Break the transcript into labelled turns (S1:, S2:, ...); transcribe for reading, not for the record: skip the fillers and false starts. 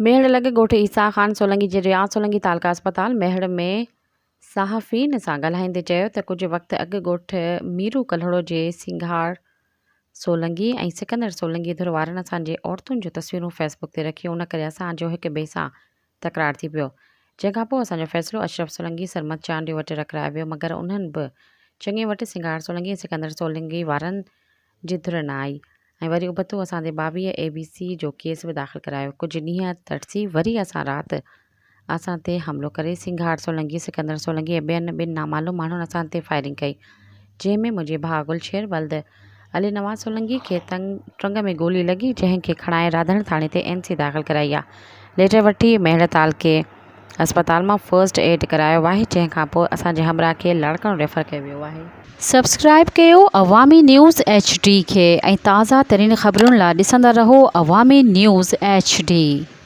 S1: ميهڙ لڳ ڳوٺ عيسيٰ خان سولنگي جي رياض سولنگي تعلقه اسپتال ميهڙ ۾ صحافين سان ڳالهائيندي چيو ته ڪجهه وقت اڳ ڳوٺ ميرو ڪلهوڙو جي سنگهار سولنگي ۽ سڪندر سولنگي ڌر وارن اسان جي عورتن جون تصويرون فيس بڪ تي رکيون ان ڪري اسان جو هڪ ٻئي سان تڪرار ٿي پيو جنهن کان پوء اسان جو فيصلو اشرف سولنگي سرمد چانڊيو وٽ رکرايو ويو مگر انهن به چڱي وٽ سنگهار سولنگي ۽ سڪندر سولنگي وارن جي ڌر نه آئي ۽ وري ابتو اسان تي 22 اي بي سي جو ڪيس به داخل ڪرايو. ڪجهه ڏينهن ترسي وري اسان رات اسان تي حملو ڪري سنگهار سولنگي، سڪندر سولنگي ۽ ٻين ٻن نامعلوم ماڻهن اسان تي فائرنگ ڪئي، جنهن ۾ منهنجي ڀاء گلشير ولد علي نواز سولنگي کي ٽنگ ۾ گولي لڳي، جنهن کي کڻائي راڌڻ ٿاڻي تي اين سي داخل ڪرائي آ. ليٽر وٺي ميهڙ تعلقي اسپتال مان فرسٽ ايڊ ڪرايو آهي جنهن کان پوء اسان جي همراهه کي لاڙڪاڻو ريفر ڪيو ويو آهي.
S2: سبسڪرائيب ڪيو عوامي نيوز ايڇ ڊي کي ۽ تازه ترين خبرن لا ڏسندا رهو عوامي نيوز ايڇ ڊي.